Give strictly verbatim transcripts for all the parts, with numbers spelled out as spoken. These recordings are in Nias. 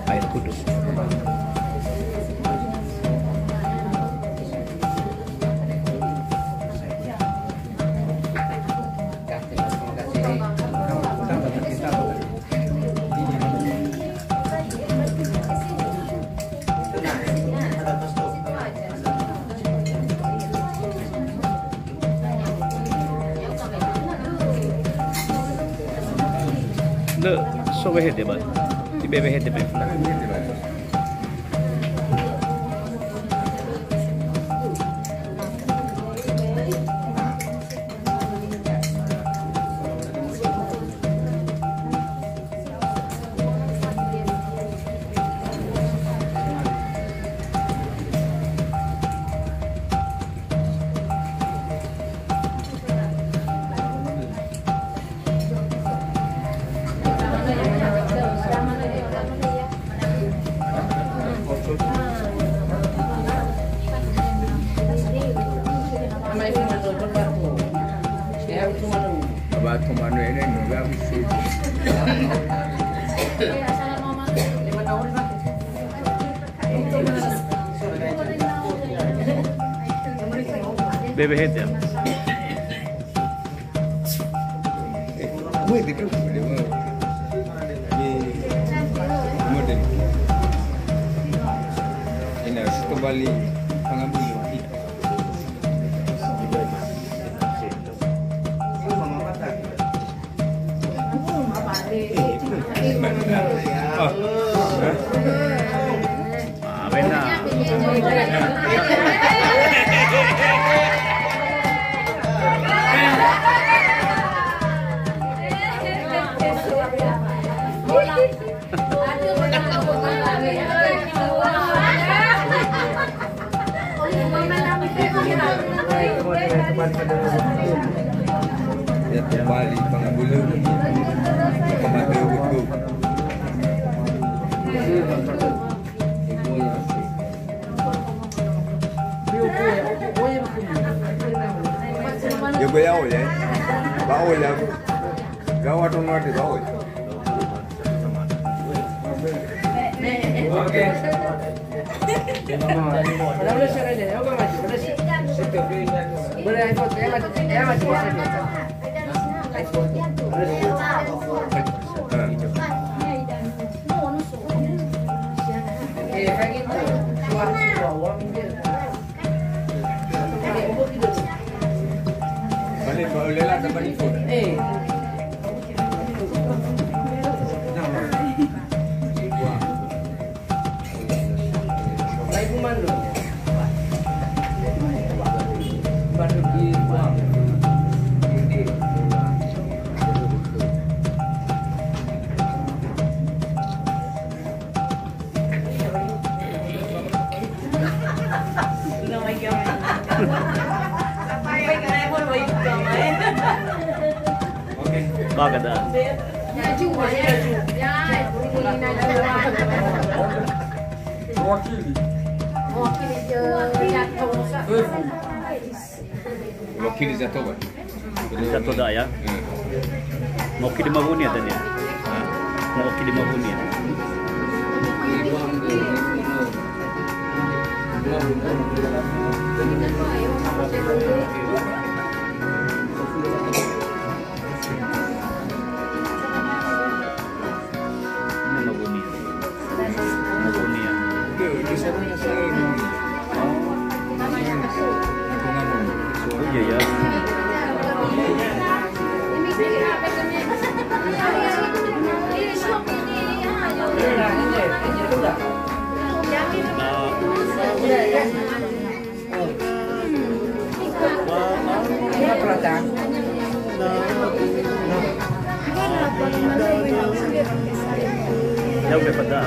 Air kudu. Lö, so wehede ba. Tibe wehede ba. Ba tomanu ene no ga musu. Bebe hete. Ina, kembali pengambil. Ya, kembali pangabulu. Pembantu buku. Ya, gue ya, ya. Bawa ya. Gawat orang ada bawa. Ba kada. Mewakili. Mewakili Zato, Pak. Zato da ya. Hmm. Mewakili Mabunia tadi ya. Mewakili Mabunia. Ini Mabunia. Mabunia. Oh iya ya. Jauh daripada.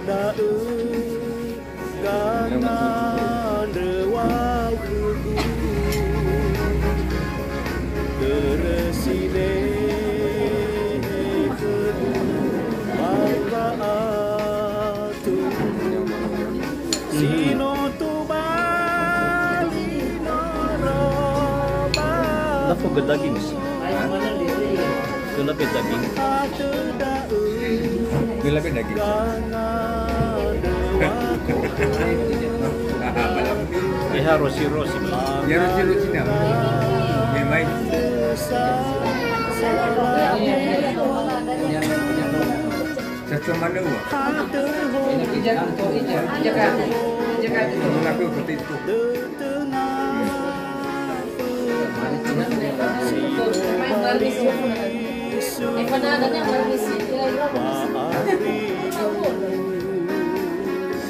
Da'ö gangandrö wa'aukhugu, börö sinehe khögu ba wa'atung. Si no tobali noro ba. Lapo gedaging. Hah? Lapo gedaging. Lapo gedaging. Eh, ha rosi-rosi, Bang. Ya, rosi-rosi, nah. Ya, baik. Satu mana, Wak? Mana aku kata itu?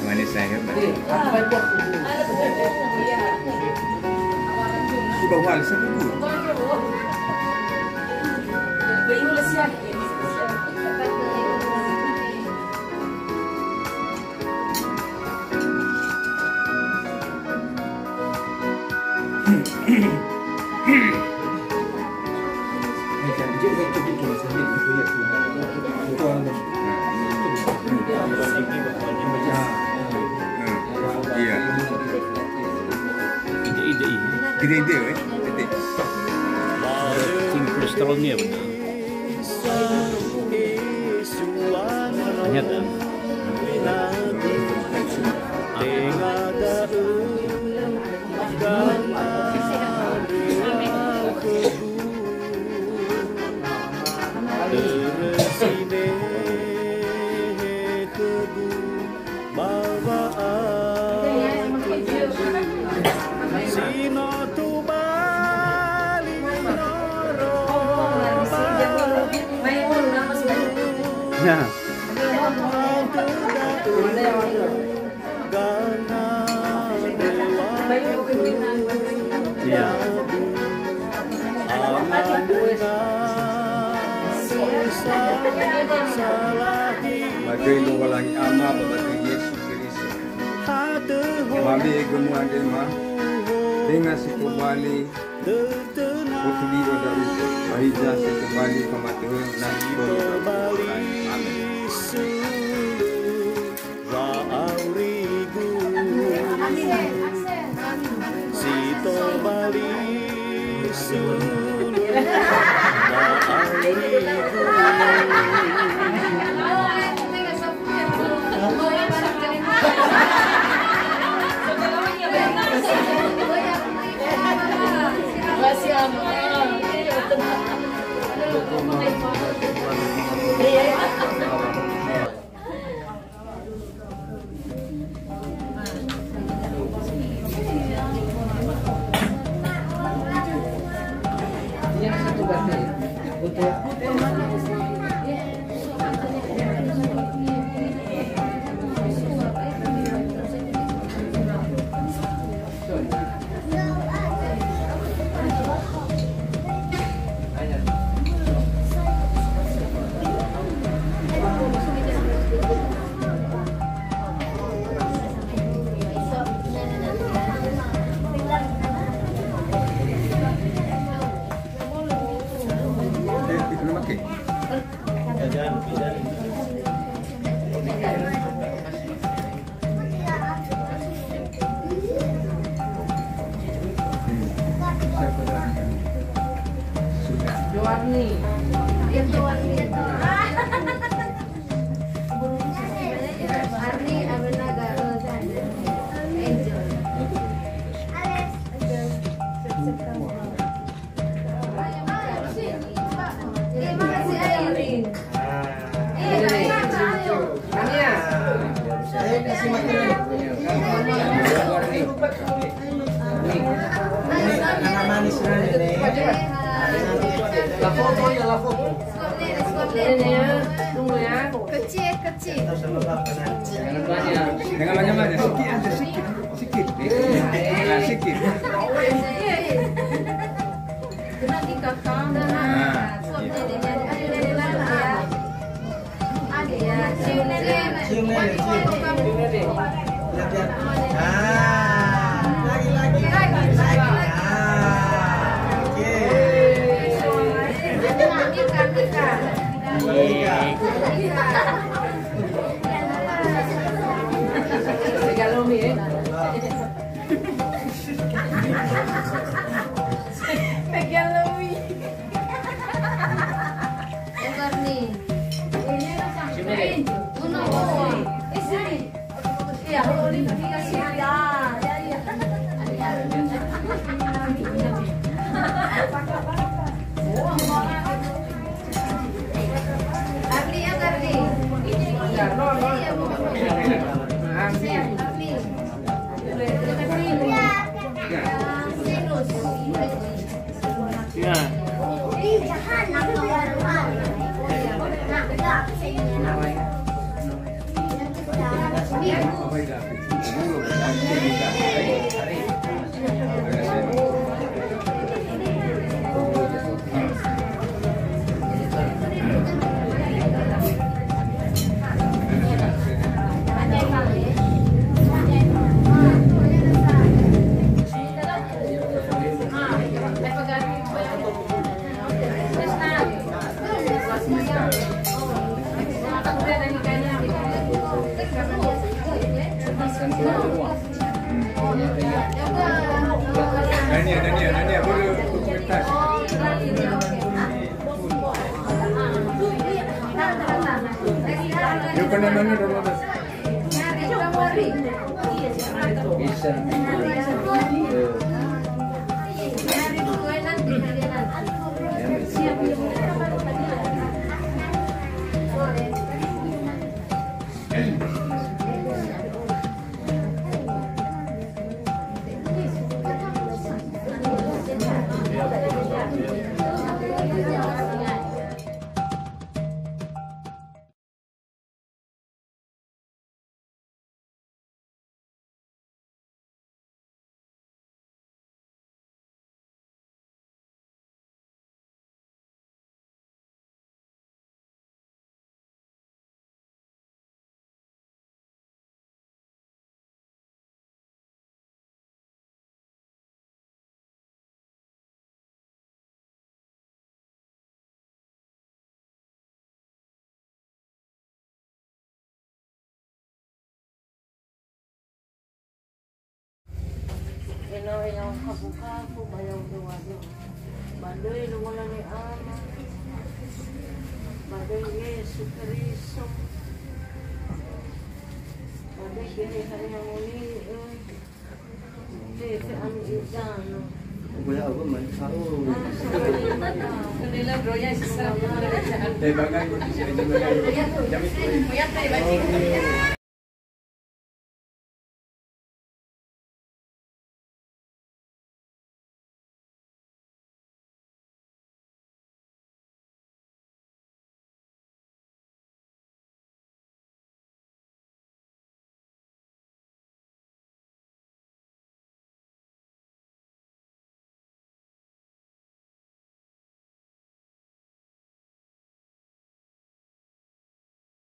Manis saya, Pak. Sudah wali satu dua. Iya. Ide-ide, eh? Ide. Tinggi kolesterolnya benar. Hanya dan. Ya. Iya. Ba döi Lowalangi Ama, ba döi Yesu Keriso. Wame'e gömö andre, Ma, tenga si tobali. Otu biro daru, ba hiza si tobali famatehö na si tobali. Amen. Si tobali sulu wa'aurigu. Warni. Arni, Abena, Gaul, Angel. La foto ya, la foto. Kecil, kecil. Jangan banyak-banyak, sikit aja, sikit. Sikit. Nah, sikit. Kena di kakak. Nah, iya. Ada ya, cium nenek. Cium nenek, cium. Lihat, lihat. Nah, lagi, lagi, lagi, lagi. Nah, oke. Mika, Mika. Pegang Lomi, eh. Pegang Lomi. Yang Barni. Uno, oh. Eh, sini. Iya, oh, ini tiga sini. Ya, ya, ya. Barni, ya, Barni. Iya, no, no. Iya, Bu. Siap, Barni. Ya. Dania, Dania, Dania, boleh dokumentasi. Yuk, kena mana dulu, Mas? Bisa. Ena'ö ya'o kafu-kafu ba ya'o döwa-döwa. Ba döi Lowalangi Ama, ba döi Yesu Keriso, ba döi Geheha Ni'amoni'ö, Tefe ami idanö.